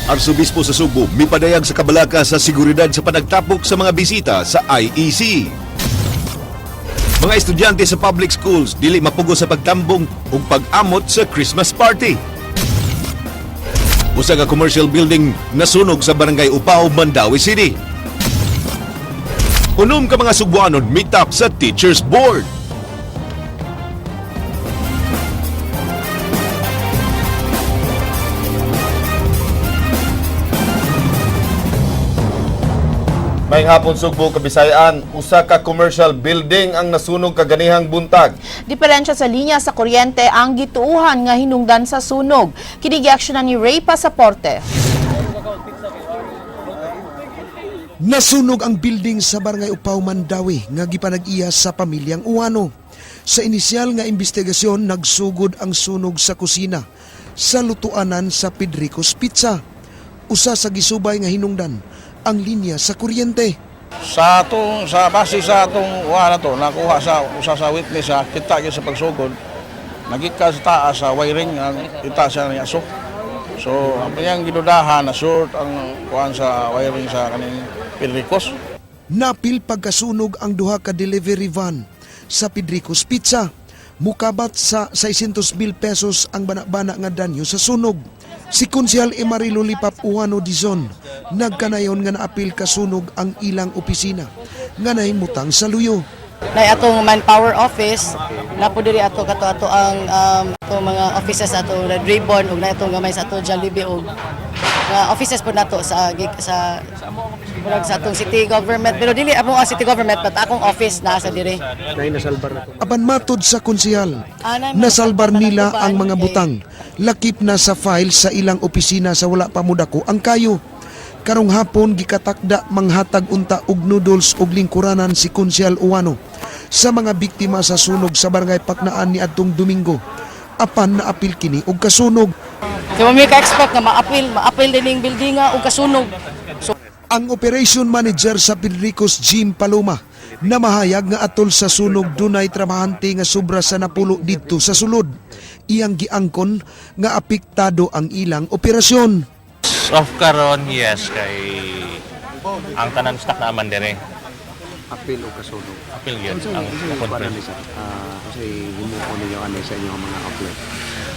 Arsobispo sa Sugbo mipadayag sa kabalaka sa seguridad sa panagtapok sa mga bisita sa IEC. Mga estudyante sa public schools dili mapugo sa pagtambong ug pag-amot sa Christmas party. Usa ka commercial building nasunog sa Barangay Upao, Mandaue City. Unom ka mga Sugbuanon meet up sa Teachers Board. May hapon, Sugbo, Kabisayaan, usa ka commercial building ang nasunog kaganihang buntag. Diferensya sa linya sa kuryente ang gituuhan nga hinungdan sa sunog. Kini giaksyonan ni Ray Pasaporte. Nasunog ang building sa Barangay Upaw, Mandaue nga gipanag-iya sa pamilyang Uwano. Sa inisyal nga investigasyon, nagsugod ang sunog sa kusina sa lutuanan sa Pedrico's Pizza. Usa sa gisubay nga hinungdan ang linya sa kuryente. Sa atong sa base sa atong kuha na to, nakuha sa usa sa witness sa kita gyud sa pagsugod, nagika sa taas sa wiring ang kita sa niya so. So ang kanyang gidudahan na short ang kuan sa wiring sa kaning Pedricos. Napil pagkasunog ang duha ka delivery van sa Pedrico's Pizza. Mukabat sa 600 mil pesos ang bana-bana nga danyo sa sunog. Si Konsehal Emarilo Lipap Uwano Dizon nagkanayon nga naapil kasunog ang ilang opisina nga nahimutang sa luyo. Nay atong manpower office na po diri ato kato ato ang ato mga offices ato Red Ribbon ug na atong gamay sa ato Jollibee ug mga offices po nato sa sa murag sa atong city government, pero dili amo ang city government, but akong office naa sa diri. Apan matod sa konsehal, Ah, nasalbar nila ang mga butang. Lakip na sa file sa ilang opisina sa wala pa mudako ang kayo. Karong hapon gikatakda manghatag unta og noodles og lingkuranan si Konsehal Uwano sa mga biktima sa sunog sa Barangay Paknaan ni adtong Domingo. Apan naapil kini og kasunog. Kay mi ka expect nga maapil dining building nga og kasunog. So Ang operation manager sa Pedricos, Jim Paloma, namahayag nga atol sa sunog dunay trabahante nga sobra sa napulo didto sa sulod. Iyang giangkon nga apektado ang ilang operasyon. Off karon, yes, kay ang tanan stock na aman dire. Apil o kasunog. Apil yun Unsa ang unsa yung kuan conference. ni sir? Kasi himuon ninyo ani sa inyong mga outlet?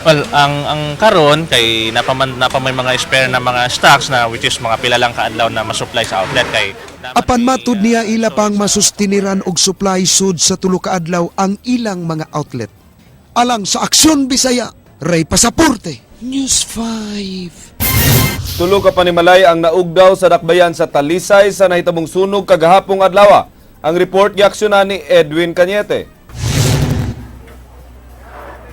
Well, ang karon kay napaman napamay mga spare na mga stocks na which is mga pila lang kaadlaw na masupply sa outlet kay Apan matud niya, ila pang masustiniran og supply sud sa tulo ka adlaw ang ilang mga outlet. Alang sa Aksyon Bisaya, Ray Pasaporte, News 5. Tulo ka panimalay ang naugdaw sa dakbayan sa Talisay sa nahitabong sunog kagahapong adlaw. Ang report giaksyonan ni Edwin Cañete.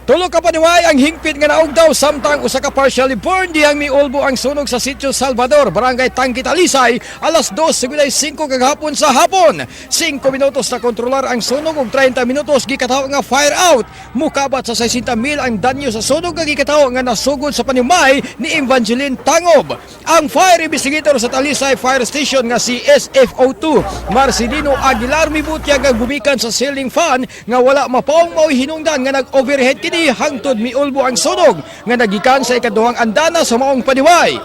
Tulo ka paniway ang hingpit nga naugdaw samtang usa ka partially burned dihang miulbo ang sunog sa Sitio Salvador, Barangay Tangki, Talisay, alas 2:55 kagahapon sa hapon. 5 minutos na kontrolar ang sunog ug 30 minutos gikatawo nga fire out. Mukabat sa 60 mil ang danyo sa sunog nga gikatawo nga nasugod sa panimay ni Evangeline Tangob. Ang fire investigator sa Talisay Fire Station nga si SFO2 Marcelino Aguilar mibutyag nga gumikan sa ceiling fan nga wala mapaong mao'y hinungdan nga nag-overhead kini hangtod miulbo ang sunog nga nagikan sa ikaduhang andana sa maong paniway.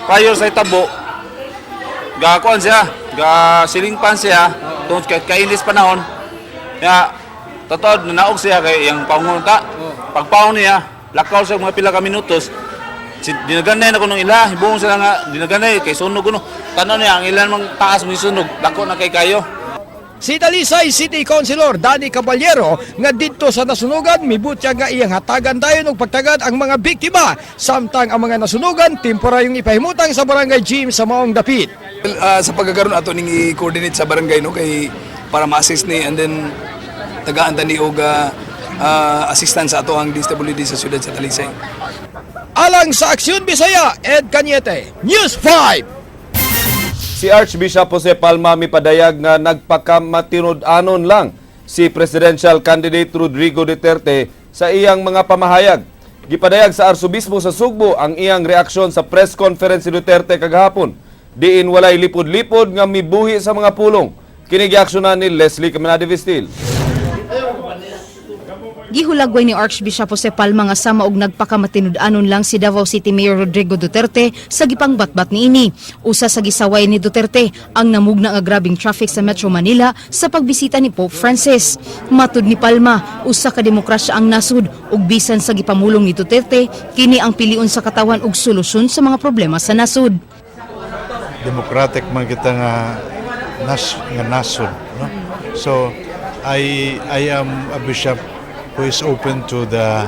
Prior sa itabo, gakuan siya, ga silingpan siya, tungod kay kainis panahon. Ya, totoo, nanaog siya kay iyang paungon ta. Pagpaong niya, lakaw siya mga pila ka minutos. Si, dinaganay na ko nung ila, hibuong sila nga, dinaganay, kay sunog kuno. Tanaw niya, ang ilan mang taas mo sunog, dako na kay kayo. Si Talisay City Councilor Danny Caballero nga didto sa nasunugan mibutyag nga iyang hatagan dayon og pagtagad ang mga biktima samtang ang mga nasunugan temporaryong ipahimutang sa barangay gym sa maong dapit. Well, sa pagkakaroon ato ning i-coordinate sa barangay, no, kay para ma-assist ni and then tagaan ta ni og assistance sa ato ang DSWD sa siyudad sa Talisay. Alang sa Aksyon Bisaya, Ed Cañete, News 5. Si Archbishop Jose Palma mipadayag nga nagpakamatinud-anon lang si presidential candidate Rodrigo Duterte sa iyang mga pamahayag. Gipadayag sa Arsobispo sa Sugbo ang iyang reaksyon sa press conference si Duterte kagahapon. Diin walay lipod-lipod nga mibuhi sa mga pulong. Kini giaksyonan ni Leslie Caminade Vistil. Gihulagway ni Archbishop Jose Palma nga sama og nagpakamatinud-anon lang si Davao City Mayor Rodrigo Duterte sa gipangbatbat niini. Usa sa gisaway ni Duterte ang namugna nga grabing traffic sa Metro Manila sa pagbisita ni Pope Francis. Matud ni Palma, usa ka demokrasya ang nasud ug bisan sa gipamulong ni Duterte, kini ang pilion sa katawhan og solusyon sa mga problema sa nasod. Democratic man kita nga nasod, no? So I am a bishop who is open to the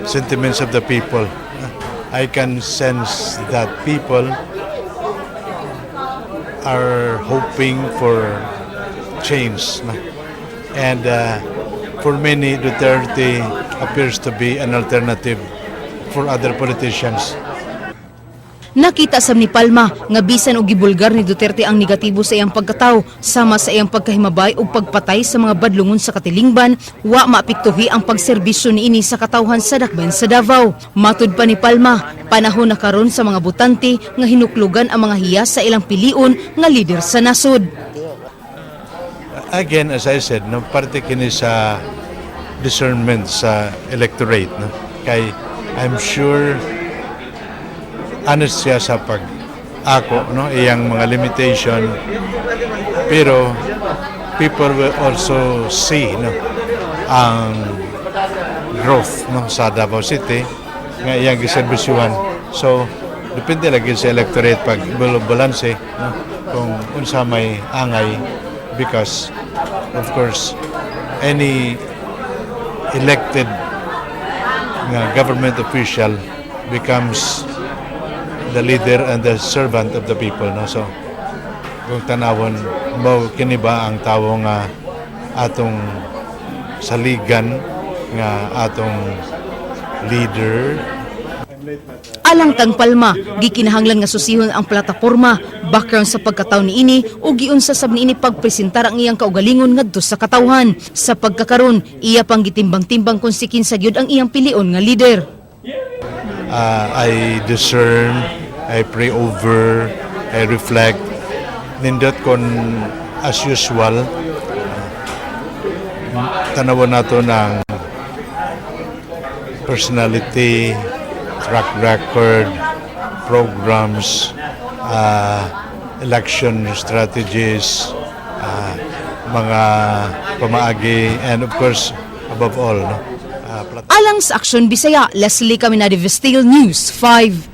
sentiments of the people. I can sense that people are hoping for change, no? And for many, Duterte appears to be an alternative for other politicians. Nakita sab ni Palma nga bisan og gibulgar ni Duterte ang negatibo sa iyang pagkataw sama sa iyang pagkahimabay ug pagpatay sa mga badlungon sa katilingban, wa maapektuhi ang pagserbisyo niini sa katawhan sa dakbayan sa Davao. Matud pa ni Palma, panahon na karon sa mga botante nga hinuklugan ang mga hiyas sa ilang pilion nga lider sa nasod. Again, as I said, no, parte kini sa discernment sa electorate, no? Kay I'm sure honest siya sa pag ako, no, iyang mga limitation, pero people will also see, no, ang growth, no, sa Davao City nga iyang giserbisyuhan. So depende lagi sa electorate pag balanse, no, kung unsa may angay, because of course any elected nga government official becomes the leader and the servant of the people, no? So kung tanawon mo, kini ba ang tawo nga atong saligan nga atong leader? Alang kang Palma, gikinahanglan nga susihon ang plataporma, background sa pagkataw niini o giunsa sab niini pagpresentar ang iyang kaugalingon ngadto sa katawhan. Sa pagkakaron, iya pang gitimbang-timbang kung si kinsa gyud ang iyang pilion nga leader. I discern, I pray over, I reflect. Nindot kon as usual, tanawan nato ng personality, track record, programs, election strategies, mga pamaagi, and of course, above all, no, Alang sa Aksyon Bisaya, Leslie Caminade Vestil, News 5.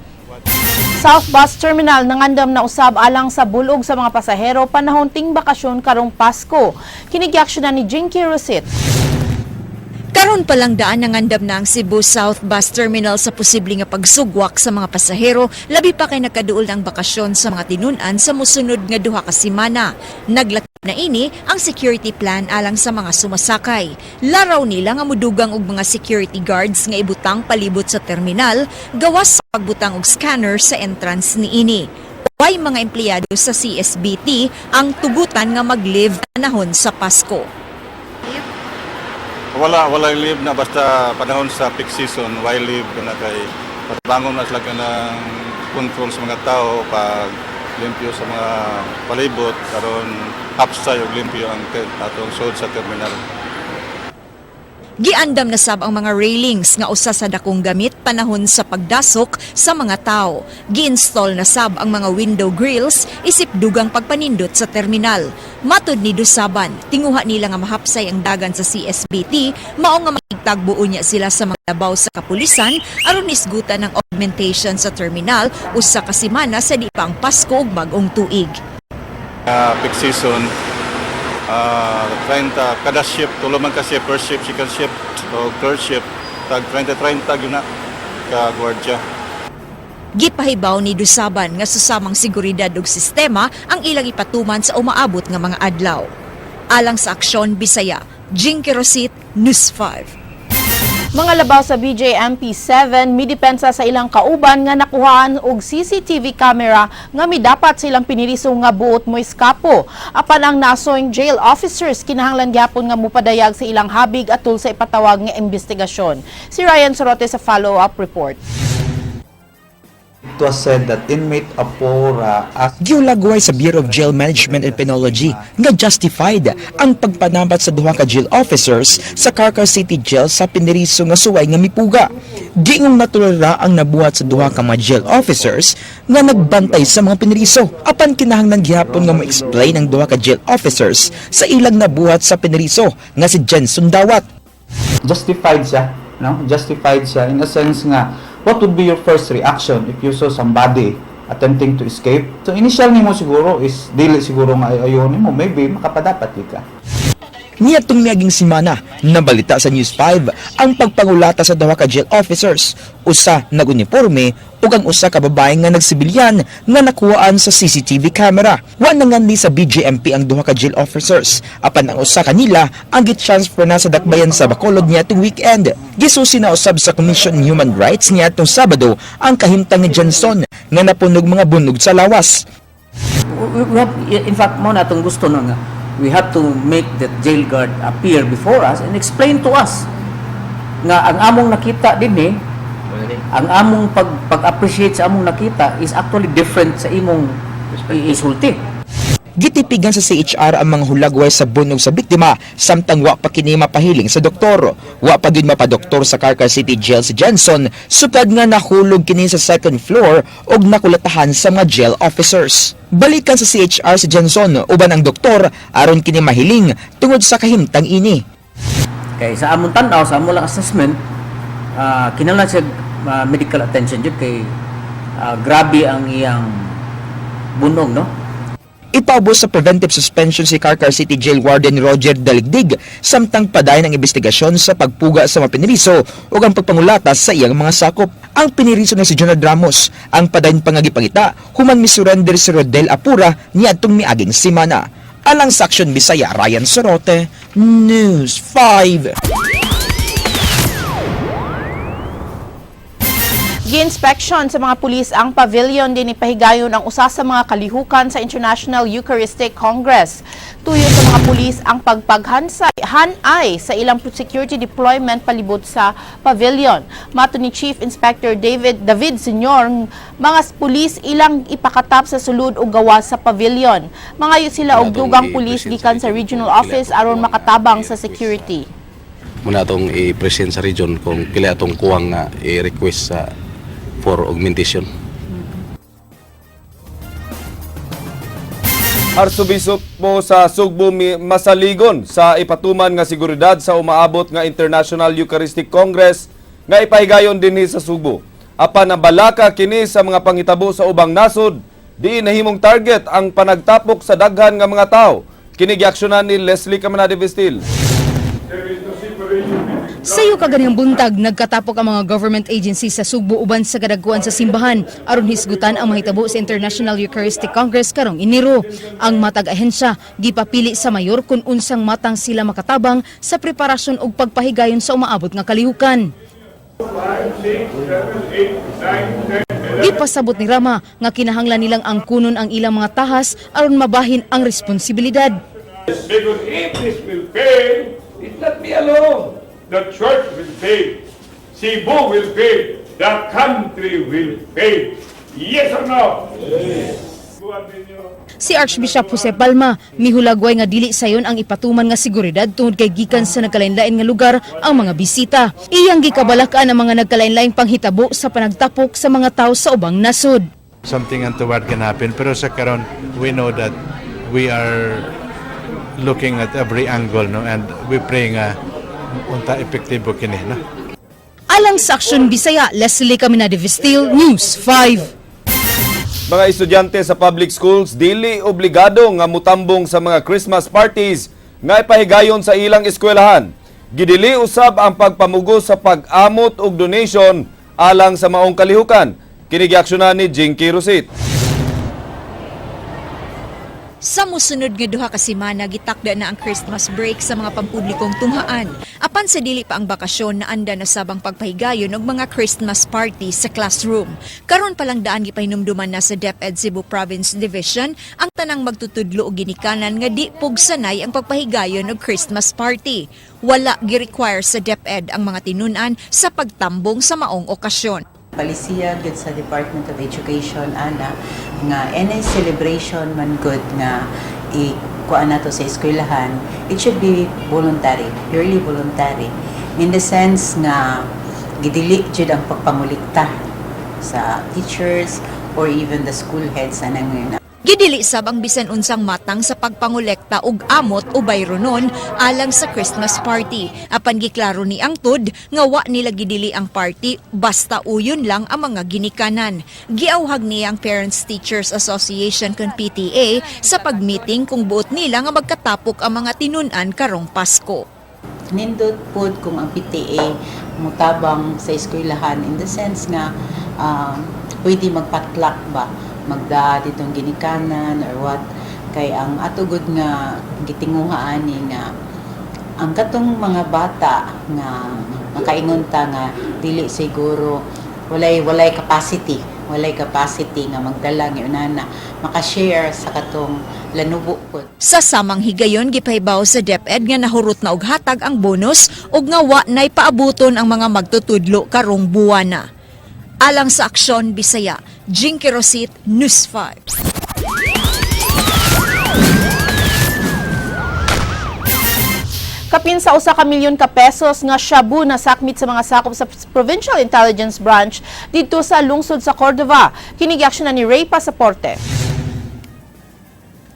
South Bus Terminal nangandam na usab alang sa bulog sa mga pasahero panahon ting bakasyon karong Pasko. Kini giaksyonan ni Jinky Rosit. Karon pa lang daan, nangandam na ang Cebu South Bus Terminal sa posible nga pagsugwak sa mga pasahero, labi pa kay nakaduol ang bakasyon sa mga tinun-an sa musunod nga 2 ka semana. Naglakip na ini ang security plan alang sa mga sumasakay. Laraw nila nga mudugang og mga security guards nga ibutang palibot sa terminal, gawas sa pagbutang og scanner sa entrance niini. Way mga empleyado sa CSBT ang tugutan nga mag-leave panahon sa Pasko. Wala, wala leave na basta panahon sa peak season, why leave na kay pabangon na sila ng control sa mga tao, pag limpyo sa mga palibot, karon hapsay og limpyo ang atong sud sa terminal. Giandam na sab ang mga railings nga usa sa dakong gamit panahon sa pagdasok sa mga tao. Gi-install na sab ang mga window grills isip dugang pagpanindot sa terminal. Matod ni Dusaban, tinguha nila nga mahapsay ang dagan sa CSBT, mao nga makigtagbo niya sila sa mga labaw sa kapulisan aron isgutan ang augmentation sa terminal 1 ka semana sa di pa ang Pasko ug Bag-ong Tuig. Peak season, 30 kada shift, tulo man ka shift, first shift, second shift, o third shift, tag 30-30 gyud na ka gwardiya. Gipahibaw ni Dusaban nga susamang seguridad ug sistema ang ilang ipatuman sa umaabot nga mga adlaw. Alang sa Aksyon Bisaya, Jinky Rosit, News 5. Mga labaw sa BJMP 7 midepensa sa ilang kauban nga nakuhaan og CCTV camera nga midapat silang piniliso nga buot mo eskapo. Apan ang nasoing jail officers kinahanglan gyapon nga mupadayag sa ilang habig atul sa ipatawag nga investigasyon. Si Ryan Sorote sa follow-up report. It was said that inmate Apora asked Giulagway sa Bureau of Jail Management and Penology nga justified ang pagpanabat sa duha ka jail officers sa Carcar City Jail sa piniriso nga suway nga mipuga. Giingong natural ra ang nabuhat sa duha ka mga jail officers nga nagbantay sa mga piniriso. Apan kinahanglan gihapon nga mo-explain ang duha ka jail officers sa ilang nabuhat sa piniriso nga si Jenson Dawat. Justified siya, no? Justified siya in a sense nga what would be your first reaction if you saw somebody attempting to escape? So initial nimo siguro is dili siguro nga ayon nimo, maybe makapadapat di ka. Niadtong miaging semana, nabalita sa News 5 ang pagpangulata sa duha ka jail officers, usa nag-uniforme ug ang usa ka babae nga nagsibilyan nga nakuhaan sa CCTV camera. Wa nangandi sa BJMP ang duha ka jail officers, apan ang usa kanila ang gi-transfer na sa dakbayan sa Bacolod niadtong weekend. Gisusi na usab sa Commission on Human Rights niadtong Sabado ang kahimtang ni Johnson nga napunog mga bunog sa lawas. We have, in fact, mao na atong gusto no nga, we have to make that jail guard appear before us and explain to us nga ang among nakita dinhi, ang among pag-appreciate sa among nakita is actually different sa imong isulti. Gitipigan sa CHR ang mga hulagway sa bunog sa biktima samtang wa pa kini mapahiling sa doktor. Wa pa gyud mapadoktor sa Carcar City Jail si Jenson sukad nga nahulog kini sa second floor ug nakulatahan sa mga jail officers. Balikan sa CHR si Jenson uban ang doktor aron kini mahiling tungod sa kahimtang ini. Kay sa among tan-aw, sa among lang assessment, kinahanglan siya medical attention jud kay grabe ang iyang bunog, no? Ipaubos sa preventive suspension si Carcar City Jail Warden Roger Daligdig samtang padayon ang investigasyon sa pagpuga sa mga piniriso ug ang pagpangulata sa iyang mga sakop. Ang piniriso nga si Jonard Ramos ang padayon pangagipangita human misurrender si Rodel Apura niadtong miaging semana. Alang sa Action Bisaya, Ryan Sorote, News 5. Gi-inspection sa mga pulis ang pavilion din ipahigayon ang usa sa mga kalihukan sa International Eucharistic Congress. Tuyo sa mga pulis ang pagpaghansay hanay sa ilang security deployment palibot sa pavilion. Mato ni Chief Inspector David David Senyor, mga pulis ilang ipakatap sa sulod o gawas sa pavilion. Mangayo sila og dugang pulis gikan sa regional office aron makatabang sa security. Muna atong i-present sa region kung pila atong kuwang nga i-request sa for augmentation. Arsobispo sa Sugbo masaligon sa ipatuman nga seguridad sa umaabot nga International Eucharistic Congress nga ipahigayon dinhi sa Sugbo. Apan nabalaka kini sa mga panghitabo sa ubang nasod, di nahimong target ang panagtapok sa daghan nga mga tao. Kini giaksyonan ni Leslie Camanade Vestil. Sayo kaganihang buntag, nagkatapok ang mga government agencies sa Sugbo uban sa kadagkuan sa simbahan aron hisgutan ang mahitabo sa International Eucharistic Congress karong Enero. Ang matag ahensya gipapili sa mayor kung unsang matang sila makatabang sa preparasyon ug pagpahigayon sa umaabot nga kalihukan. Gipasabot ni Rama nga kinahanglan nilang angkunon ang ilang mga tahas aron mabahin ang responsibilidad. Because if this will fail, it's not me alone. The church will fail. Cebu will fail. The country will fail. Yes or no? Yes. Si Archbishop Jose Palma mihulagway nga dili sayon ang ipatuman nga seguridad tungod kay gikan sa nagkalain-lain nga lugar ang mga bisita. Iyang gikabalakan ang mga nagkalain-laing panghitabo sa panagtapok sa mga tao sa ubang nasod. Something untoward can happen, pero sa karon we know that we are looking at every angle, no, and we pray nga unta epektibo kini, no. Alang sa Aksyon Bisaya, Leslie Caminade Vestil, News 5. Mga estudyante sa public schools dili obligado nga mutambong sa mga Christmas parties nga ipahigayon sa ilang eskwelahan. Gidili usab ang pagpamugos sa pag-amot og donation alang sa maong kalihukan. Kini giaksyonan ni Jinky Rosit. Sa musunod nga 2 ka semana, gitakda na ang Christmas break sa mga pampublikong tunghaan. Apan sa dili pa ang bakasyon, naanda na sabang pagpahigayon og mga Christmas party sa classroom. Karon pa lang daan, gipahinumduman na sa DepEd Cebu Province Division ang tanang magtutudlo og ginikanan nga di pugsanay ang pagpahigayon og Christmas party. Wala gi-require sa DepEd ang mga tinunan sa pagtambong sa maong okasyon. Palisiya gud sa Department of Education ana nga any celebration man gud nga i kuan nato sa eskwelahan, it should be voluntary, purely voluntary, in the sense nga gidili jud ang pagpangulikta sa teachers or even the school heads anang ngayon. Gidili sab ang bisan unsang matang sa pagpangolekta og amot o bayronon alang sa Christmas party. Apan giklaro ni Angtod nga wa nila gidili ang party, basta uyon lang ang mga ginikanan. Giawhag niya ang Parents Teachers Association kon PTA sa pagmeeting kung buot nila nga magkatapok ang mga tinun-an karong Pasko. Nindot pod kung ang PTA mutabang sa eskwelahan, in the sense nga pwede magpatluck ba, magda ditong ginikanan or what, kay ang ato gud nga gitinguha ani nga ang katong mga bata nga makaingon ta nga dili siguro walay capacity nga magdala ng unana, maka-share sa katong lanubo pod. Sa samang higayon, gipahibaw sa DepEd nga nahurot na og hatag ang bonus ug nga wa nay paabuton ang mga magtutudlo karong buwana. Alang sa Aksyon Bisaya, Jinky Rosit, News 5. Kapin sa 1 ka milyon ka pesos nga shabu na sakmit sa mga sakop sa Provincial Intelligence Branch didto sa lungsod sa Cordova. Kini aksyon na ni Ray Pasaporte.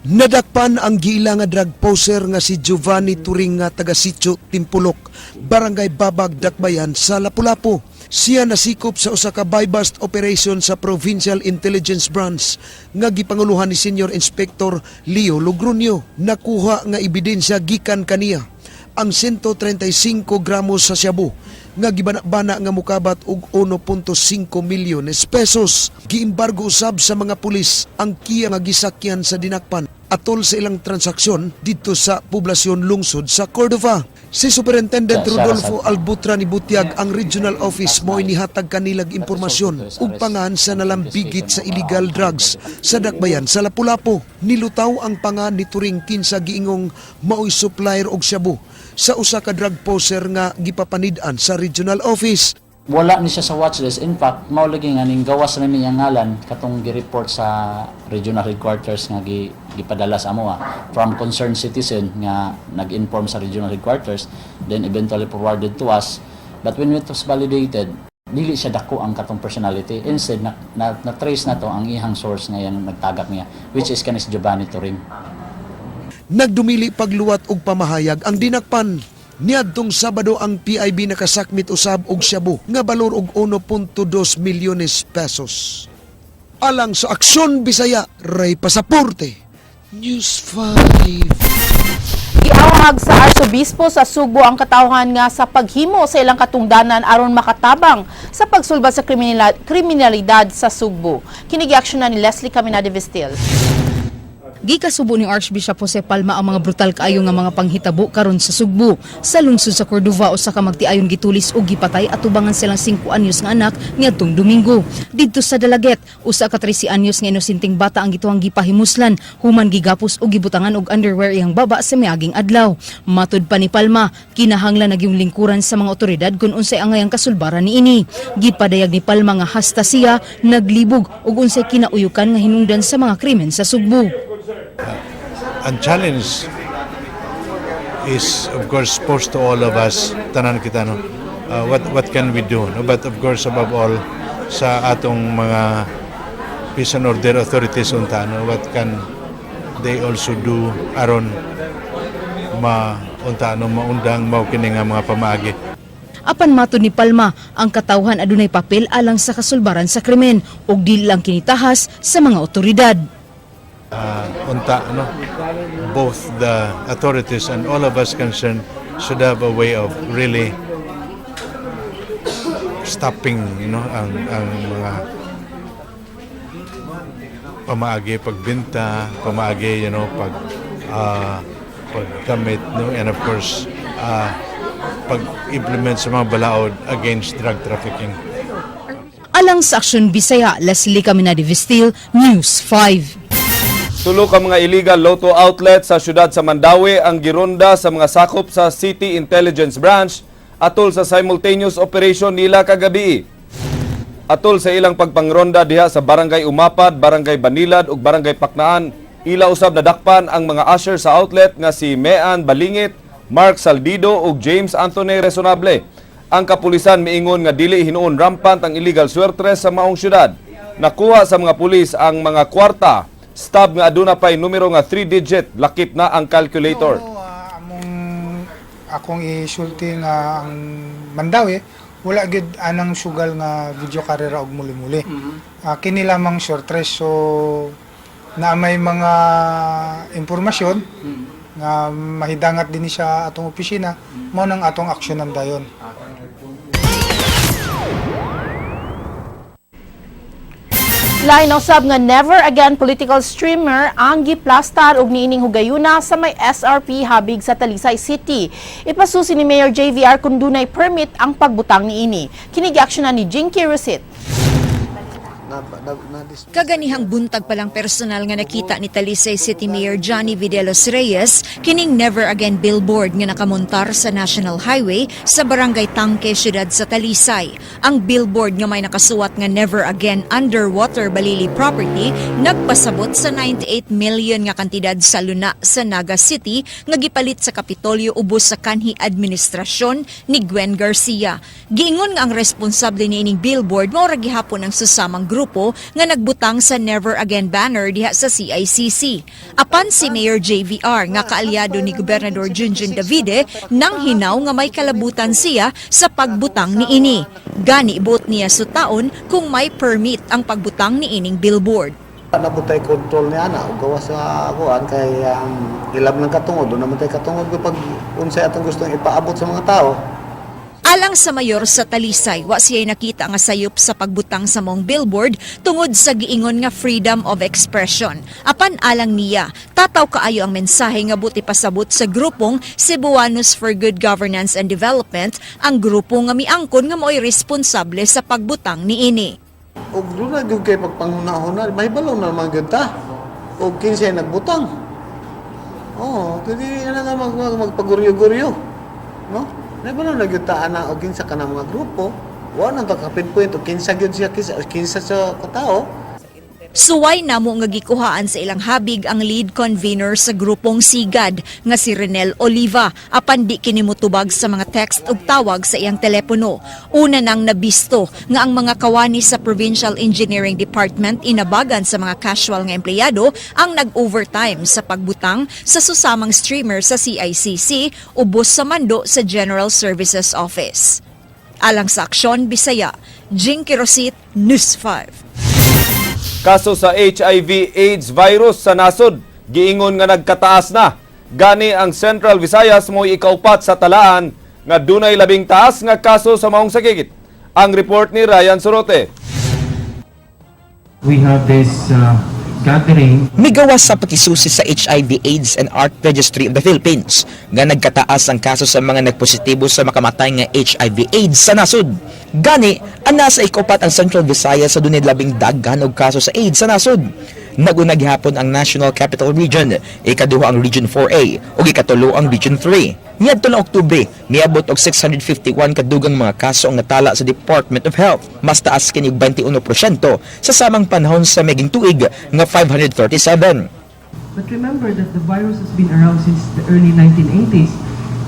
Nadakpan ang giila nga drug poser nga si Giovanni Turing nga taga Sitio Timpulok, Barangay Babag, Dakbayan sa Lapu-Lapu. Siya nasikop sa usa ka buy-bust operation sa Provincial Intelligence Branch nga gipanguluhan ni Senior Inspector Leo Logronio. Nakuha nga ebidensya gikan kaniya ang 135 gramos sa shabu nga gibana-bana nga mukabat og 1.5 milyones pesos. Giimbargo usab sa mga pulis ang Kia nga gisakyan sa dinakpan atol sa ilang transaksyon didto sa poblasyon lungsod sa Cordova. Si Superintendent Rodolfo Albutra ni butyag ang regional office mo nihatag kanilag impormasyon ug pangan sa nalambigit sa illegal drugs sa dakbayan sa Lapu-Lapu. Nilutaw ang pangan ni Turing kinsa giingong maoy supplier og shabu sa usa ka drug poser nga gipapanid-an sa regional office. Wala ni siya sa watchlist. In fact, mao lagi nga ning gawas na niyang ngalan katong gi-report sa regional headquarters nga gipadala sa amoa from concerned citizen nga nag-inform sa regional headquarters, then eventually forwarded to us. But when it was validated, dili siya dako ang katong personality. Instead, na trace na to ang iyang source nga yang nagtagak niya, which is kanis Giovanni Turing. Nagdumili pagluwat og pamahayag ang dinakpan. Niadtong Sabado, ang PIB nakasakmit usab og shabu nga balor og 1.2 milyones pesos. Alang sa Aksyon Bisaya, Ray Pasaporte, News 5. Giawhag sa Arsobispo sa Sugbo ang katawhan nga sa paghimo sa ilang katungdanan aron makatabang sa pagsulbad sa kriminalidad sa Sugbo. Kini aksyon na ni Leslie Caminade Vestil. Gikasubo ni Archbishop Jose Palma ang mga brutal kaayo nga mga panghitabo karon sa Sugbo. Sa lungsod sa Cordova, usa ka magtiayon gitulis og gipatay atubangan silang 5 anyos nga anak niadtong Domingo. Didto sa Dalaguete, usa ka 13 anyos nga inosenteng bata ang gituhang gipahimuslan human gigapos og gibutangan og underwear iyang baba sa miaging adlaw. Matud pa ni Palma, kinahanglan nagyong lingkuran sa mga otoridad kung unsay angayang kasulbaran niini. Gipadayag ni Palma nga hasta siya naglibog og unsay kinauyukan nga hinungdan sa mga krimen sa Sugbo. Ang challenge is of course posed to all of us, tanan kita, no, what can we do, no? But of course, above all, sa atong mga peace and order authorities unta, no, what can they also do aron ma unta, no, maundang mao kini nga mga pamaagi. Apan matod ni Palma, ang katawhan adunay papel alang sa kasulbaran sa krimen ug dili lang kinitahas sa mga otoridad. Unta, no, both the authorities and all of us concerned should have a way of really stopping ang mga pamaagi pagbenta, pamaagi paggamit, no, and of course pag-implement sa mga balaod against drug trafficking. Alang sa Aksyon Bisaya, Leslie Caminade Vestil, News 5. Tulo ka mga illegal lotto outlet sa syudad sa Mandaue ang gironda sa mga sakop sa City Intelligence Branch atol sa simultaneous operation nila kagabi. Atol sa ilang pagpangronda diha sa Barangay Umapad, Barangay Banilad ug Barangay Paknaan, ila usab nadakpan ang mga usher sa outlet nga si Mean Balingit, Mark Saldido ug James Anthony Resonable. Ang kapulisan miingon nga dili hinuon rampant ang illegal swertres sa maong syudad. Nakuha sa mga pulis ang mga kwarta, stub nga aduna pay numero nga 3 digit, lakip na ang calculator. Akong isulti nga ang Mandaue wala gid anang sugal nga video karera og muli-muli. Kini lamang short race, so na may mga impormasyon nga mahidangat din sa atong opisina, mao nang atong aksyonan dayon. Lain usab nga never again political streamer ang giplastar og niining hugayuna sa may SRP habig sa Talisay City. Ipasusi ni Mayor JVR kung dunay permit ang pagbutang niini. Kini giaksyonan ni Jinky Rosit. Kaganihang buntag palang personal nga nakita ni Talisay City Mayor Johnny Videlos Reyes kining Never Again billboard nga nakamontar sa National Highway sa Barangay Tangke, siyudad sa Talisay. Ang billboard nga may nakasuwat nga Never Again Underwater Balili Property nagpasabot sa 98 million nga kantidad sa luna sa Naga City nga gipalit sa Kapitolyo ubos sa kanhi administrasyon ni Gwen Garcia. Giingon nga ang responsable niining billboard mao ra gihapon ang susamang grupo nga nagbutang sa Never Again banner diha sa CICC. Apan si Mayor JVR nga kaalyado ni Gobernador Junjun Davide nang hinaw nga may kalabutan siya sa pagbutang niini. Gani buot niya sutaon kung may permit ang pagbutang niining billboard. Nabutay control ni ana og gawas sa kuan kay ang ilab ng katungod, do naman tay katungod pag unsay atong gustong ipaabot sa mga tao. Alang sa mayor sa Talisay, wa siya'y nakita nga sayop sa pagbutang sa mong billboard tungod sa giingon nga freedom of expression. Apan alang niya, tataw kaayo ang mensahe nga buti pasabot sa grupong Cebuanos for Good Governance and Development, ang grupo nga miangkon nga mao'y responsable sa pagbutang niini. Og doon na gyud kay pagpanghuna-huna, mahibalo na naman gyud ta. Og kinsay nagbutang. Oo, kaya na nga magpaguryo-guryo. No? Mahibalo na gyud ta ana og kinsa ka na mga grupo. Wa nang ta ka-pinpoint og kinsa gyud siya, kinsa sa katao. Suway namo nga gikuhaan sa ilang habig ang lead convener sa grupong Sigad nga si Renel Oliva apan di kini motubag sa mga text ug tawag sa iyang telepono. Una nang nabisto nga ang mga kawani sa Provincial Engineering Department inabagan sa mga casual nga empleyado ang nag-overtime sa pagbutang sa susamang streamer sa CICC ubos sa mando sa General Services Office. Alang sa Aksyon Bisaya, Jinky Rosit, News 5. Kaso sa HIV AIDS virus sa nasod, giingon nga nagkataas na. Gani ang Central Visayas mo'y ikaupat sa talaan nga dunay labing taas nga kaso sa maong sakit. Ang report ni Ryan Sorote. We have this gathering. Migawas sa pakisusi sa HIV AIDS and ART Registry of the Philippines nga nagkataas ang kaso sa mga nagpositibo sa makamatay nga HIV AIDS sa nasod. Gani, ang nasa ikupat ang Central Visayas sa dunay labing daghan og kaso sa AIDS sa nasod. Naguna gihapon ang National Capital Region, ikaduha ang Region 4A ug ikatulo ang Region 3. Niadto lang Oktubre, miabot og 651 kadugang mga kaso ang natala sa Department of Health. Mas taas kini og 21% sa samang panahon sa miaging tuig nga 537. But remember that the virus has been around since the early 1980s,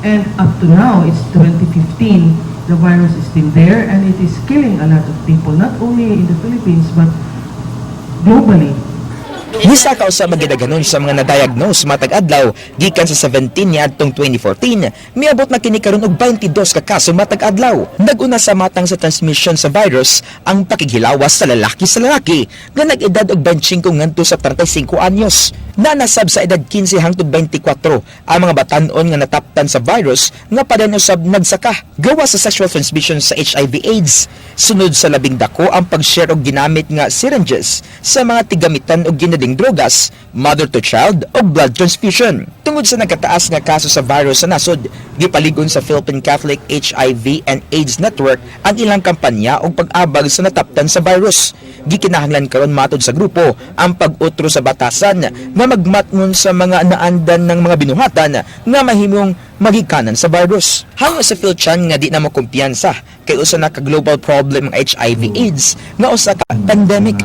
and up to now, it's 2015, the virus is still there and it is killing a lot of people, not only in the Philippines but globally. Nisaka usab magidaghanon sa mga na-diagnose matag adlaw gikan sa 17 niadtong 2014, miabot na kini karon og 22 ka kaso matag adlaw. Nag-una sa matang sa transmission sa virus ang pakighilawas sa lalaki nga nag-edad og 25 ngadto sa 35 anyos. Nanasab sa edad 15 hangtod 24 ang mga batan-on nga nataptan sa virus nga padayon usab nagsaka gawa sa sexual transmission sa HIV AIDS. Sunod sa labing dako ang pag-share og ginamit nga syringes sa mga tigamitan og ginading drogas, mother to child o blood transfusion. Tungod sa nagkataas nga kaso sa virus sa nasod, gipaligon sa Philippine Catholic HIV and AIDS Network ang ilang kampanya og pag-abag sa nataptan sa virus. Gikinahanglan karon matod sa grupo ang pag-utro sa batasan nga magmatngon sa mga naandan ng mga binuhatan nga mahimong magikanan sa virus. Hango sa PhilChan nga di na makumpiyansa Kay usa na ka global problem ang HIV AIDS nga usa ka pandemic.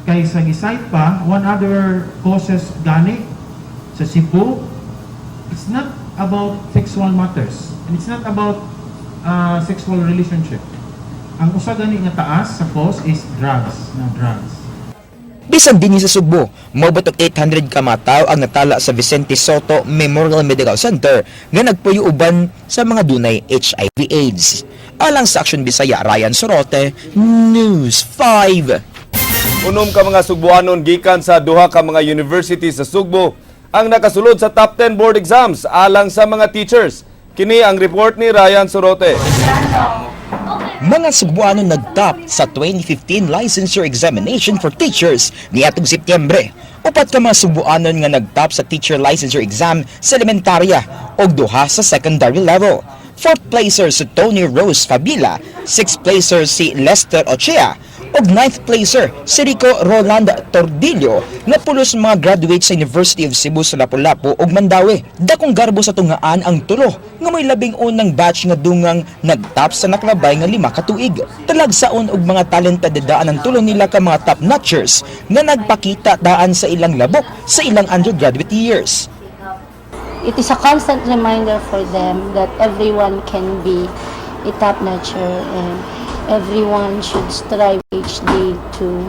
Kay sa gisite pa, one other causes gani sa Cebu, it's not about sexual matters and it's not about sexual relationship. Ang usa gani nga taas sa cause is drugs, na drugs. Bisan dinhi sa Sugbo, moabot og 800 ka mga tawo ang natala sa Vicente Sotto Memorial Medical Center nga nagpuyo uban sa mga dunay HIV AIDS. Alang sa Action Bisaya, Ryan Sorote, News 5. 6 ka mga Sugbuanon gikan sa duha ka mga university sa Sugbo ang nakasulod sa top 10 board exams alang sa mga teachers. Kini ang report ni Ryan Sorote. Mga Sugbuano nag-top sa 2015 Licensure Examination for Teachers niadtong Setyembre. 4 ka mga Sugbuanon nga nag-top sa Teacher Licensure Exam sa elementarya ug duha sa secondary level. Fourth placer si Tony Rose Fabila, sixth placer si Lester Ochea, ug ninth placer si Rico Roland Tordillo nga pulos mga graduate sa University of Cebu sa Lapu-Lapu ug Mandaue. Dakong garbo sa tungaan ang tulo nga may 11 batch nga dungang nagtap sa naklabay nga 5 ka tuig. Talagsaon og mga talented daan ang tulo nila ka mga top notchers nga nagpakita daan sa ilang labok sa ilang undergraduate years. It is a constant reminder for them that everyone can be a top notcher and everyone should strive each day to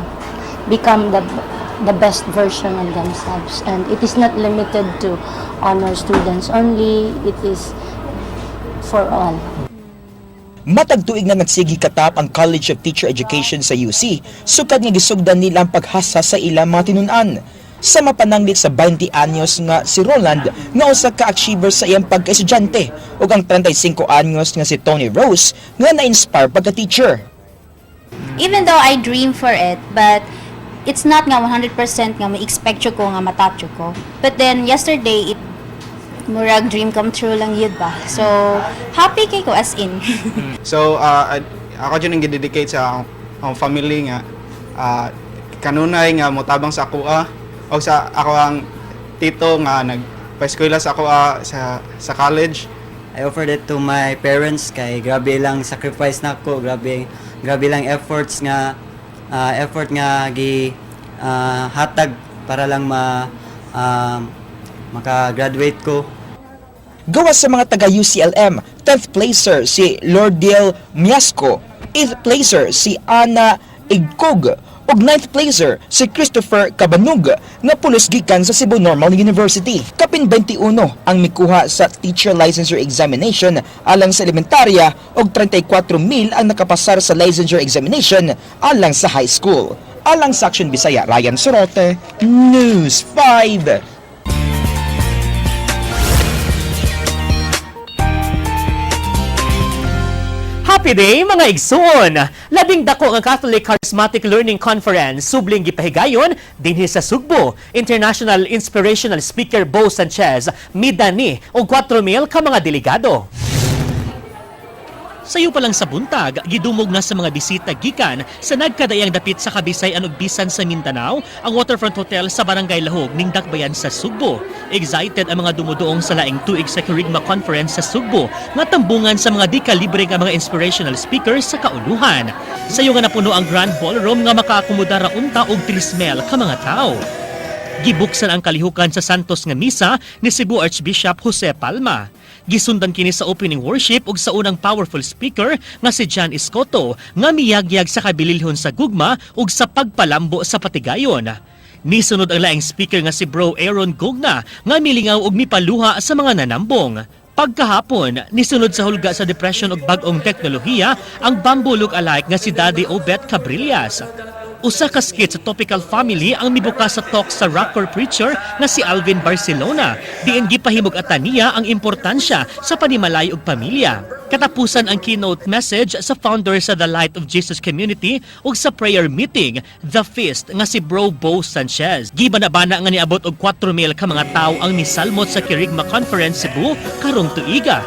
become the best version of themselves. And it is not limited to honor students only, it is for all. Matag tuig na nagsigi katap ang College of Teacher Education sa UC, sukad nga gisugdan nila ang paghasa sa ilang mga tinun-an. Sa mapananglit sa 20 anyos nga si Roland nga usa ka achiever sa iyang pagka-estudyante ug ang 35 anyos nga si Tony Rose nga na-inspire pagka-teacher. Even though I dream for it, but it's not nga 100% nga ma-expect ko nga matouch ko. But then yesterday it murag dream come true lang yun ba. So happy kay ko as in. So, ako dyan ang gidedicate sa akong family nga kanunay nga motabang sa ako o sa ako ang tito nga nagpa-eskwela sa ako sa college. I offered it to my parents kay grabe lang sacrifice nako, grabe grabe lang efforts nga effort nga gi hatag para lang ma maka-graduate ko. Gawas sa mga taga UCLM, 10th placer si Lordiel Miasco, 8th placer si Ana Igkog, ug 9th placer si Christopher Cabanug nga pulos gikan sa Cebu Normal University. Kapin 21 ang mikuha sa Teacher Licensure Examination alang sa elementarya ug 34,000 ang nakapasar sa licensure examination alang sa high school. Alang sa Action Bisaya, Ryan Sorote, News 5. Happy day mga igsoon! Labing dako nga Catholic Charismatic Learning Conference subling gipahigayon dinhi sa Sugbo. International Inspirational Speaker Bo Sanchez midani og 4,000 ka mga delegado. Sayo pa lang sa buntag, gidumog na sa mga bisita gikan sa nagkadaiyang dapit sa Kabisay-an ug bisan sa Mindanao ang Waterfront Hotel sa Barangay Lahog ning Dakbayan sa Sugbo. Excited ang mga dumuduong sa laing tuig sa Kerygma Conference sa Sugbo nga tambungan sa mga di kalibre nga mga inspirational speakers sa kauluhan. Sayo nga napuno ang Grand Ballroom nga makaakomodar ra unta og 3,000 ka mga tao. Gibuksan ang kalihukan sa Santos nga misa ni Cebu Archbishop Jose Palma. Gisundan kini sa opening worship ug sa unang powerful speaker nga si John Escoto nga miyagyag sa kabililhon sa gugma ug sa pagpalambo sa patigayon. Nisunod ang laing speaker nga si Bro Aaron Gugna nga milingaw ug mipaluha sa mga nanambong. Pagkahapon, nisunod sa hulga sa depression ug bag-ong teknolohiya ang bamboo look-alike nga si Daddy Obet Cabrillas. Usa ka skit sa Topical Family ang mibukas sa talk sa rocker preacher nga si Alvin Barcelona. Diin gipahimug-atan niya ang importansya sa panimalay ug pamilya. Katapusan ang keynote message sa founder sa The Light of Jesus Community ug sa prayer meeting, The Feast, nga si Bro Bo Sanchez. Gibana-bana nga niabot og 4,000 ka mga tawo ang misalmot sa Kerygma Conference Cebu karong tuiga.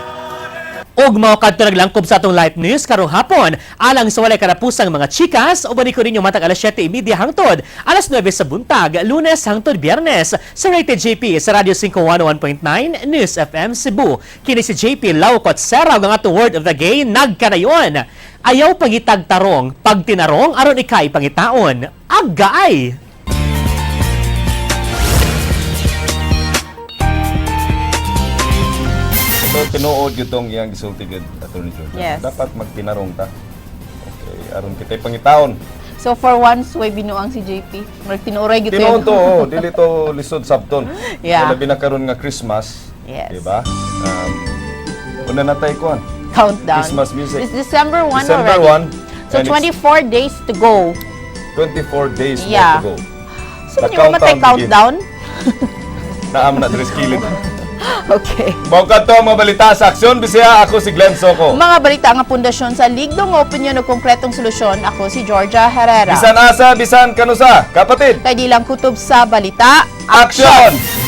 Ug mao kadto naglangkob sa atong live news karong hapon. Alang sa walay karapusang mga chikas, uban ko ninyo matag alas 7:30 hangtod alas 9 sa buntag, Lunes hangtod Biyernes sa Rated JP sa Radyo 5 101.9 News FM Cebu. Kini si JP Lawcot Serra ang atong word of the day, nagkanayon. Ayaw pangitag tarong, pag tinarong aron ikay pangitaon. Agay! Ito, tinuod gyud tong iyang gisulti gyud, Attorney George. Yes. Dapat magtinarong ta. Okay, aron kitay pangitaon. So for once, way binuang si JP. Murag tinuoray gyud. Tinuod to, oh, dili to lisod sabton. Labi na karon nga Christmas. Di ba? Una na tayo kuan. Countdown. Christmas music. It's December 1 December already. 1. So And it's 24 days to go. 24 days more to go. So The hindi mo matay countdown. countdown? Naam na dres kilid. Okay. Mao kadto ang mga balita sa Aksyon Bisaya. Ako si Glenn Soco. Mga balita nga pundasyon sa ligdong opinyon o konkretong solusyon. Ako si Georgia Herrera. Bisan asa, bisan kanusa. Kapatid. Kay di lang kutob sa balita. Aksyon!